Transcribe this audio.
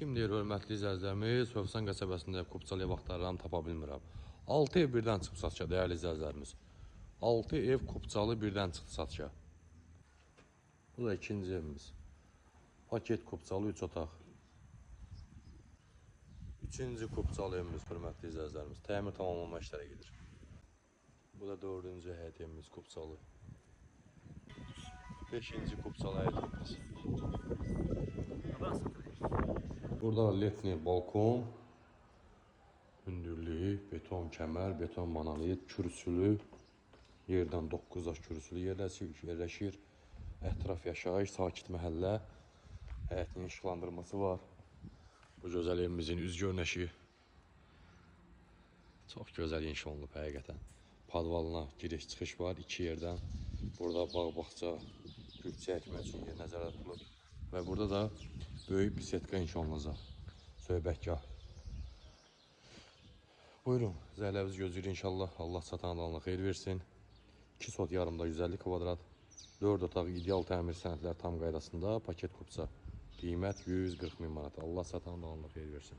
Kim deyir, hörmətli izləyicilərimiz, Hövsan qəsəbəsində kupçalı ev axtarıram, tapa bilmirəm. 6 ev birdən çıxıb satışa, dəyərli izləyicilərimiz. 6 ev kupçalı birdən çıxdı satışa. Bu da ikinci evimiz. Paket kupçalı 3 otaq. Üçüncü kupçalı evimiz, hörmətli izləyicilərimiz. Təmir tamamlanma işləri gedir. Bu da dördüncü həyət evimiz kupçalı. Beşinci kupçalı həyət evimiz. Burada da letni balkon, hündürlüyü, beton kəmər, beton monolit, kürsülü, yerdən 9 daş kürsülü yerləşir. Ətraf yaşayış, sakit məhəllə, həyətinin işıqlandırması var. Bu gözəl evimizin üz görünüşü. Çox gözəl inşa olunub həqiqətən. Podvalına giriş çıxış var iki yerdən. Burada bağ bağça, gülçə əkmək üçün yer nəzərdə tutulub. Və burada da böyük bir setka inşa olunacaq. Söhbətgah. Buyurun, zəhləmiz gözləyir inşallah. Allah satan adamına xeyir versin. 2 sot yarımda 150 kvadrat. 4 otaq ideal təmir sənədlər tam qaydasında, paket kupça. Qiymət 140 min manat. Allah satan adamına xeyir versin.